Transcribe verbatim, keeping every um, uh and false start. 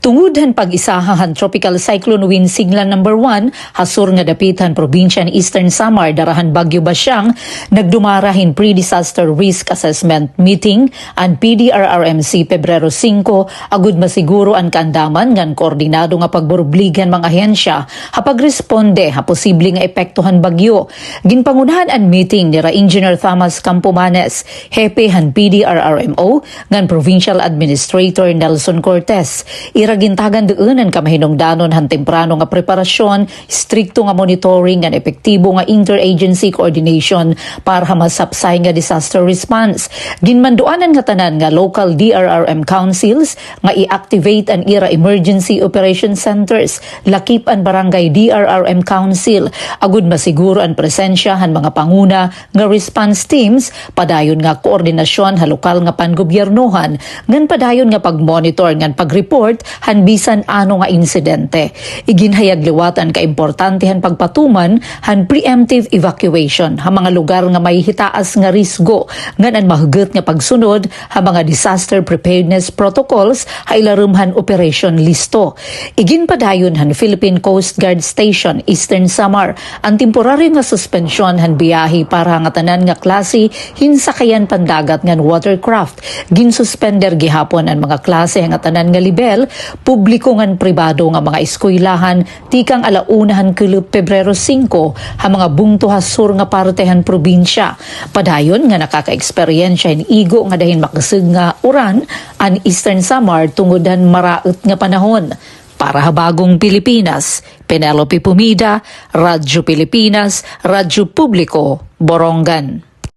Tungod han pag-isaha han Tropical Cyclone Wind Signal number one ha sur nga dapit han probinsya han Eastern Samar dara han Bagyo Basyang, nagdumara hin Pre-Disaster Risk Assessment Meeting an P D R R M C Pebrero singko, agud masiguro an kaandaman ngan koordinado nga pagburublig han mga ahensya ha pagresponde ha posible nga epekto han bagyo. Ginpangunahan an meeting nira Engineer Thomas Campomanes, hepe han P D R R M O, ngan Provincial Administrator Nelson Cortez. Ira gintagan duon an kamahinungdanon han temprano nga preparasyon, istrikto nga monitoring ngan epektibo nga interagency coordination para ha masapsay nga disaster response. Ginmanduan an ngatanan nga local D R R M councils nga i-activate an ira emergency operation centers, lakip an barangay D R R M council, agud masiguro an presensya han mga panguna nga response teams, padayon nga koordinasyon ha lokal nga pangobyernohan, ngan padayon nga pag-monitor ngan pag-report han bisan ano nga insidente. Iginhayag liwat an kaimportante han pagpatuman han preemptive evacuation ha mga lugar nga may hitaas nga risgo, ngan an mahugot nga pagsunod ha mga disaster preparedness protocols ha ilarom han Operation Listo. Iginpadayon han Philippine Coast Guard Station, Eastern Samar, an temporaryo nga suspensyon han biyahe para ha ngatanan nga klase hin sakayan pandagat ngan watercraft. Ginsuspender gihapon an mga klase ha ngatanan nga lebel, publiko ngan pribado nga mga eskwelahan tikang ala una han kulop Pebrero singko ha mga bungto ha sur nga parte han probinsya. Padayon nga nakakaeksperyensya hin igo ngada hin makusog nga uran an Eastern Samar tungod han maraot nga panahon. Para ha Bagong Pilipinas, Penelope Pomida, Radyo Pilipinas, Radyo Publiko, Borongan.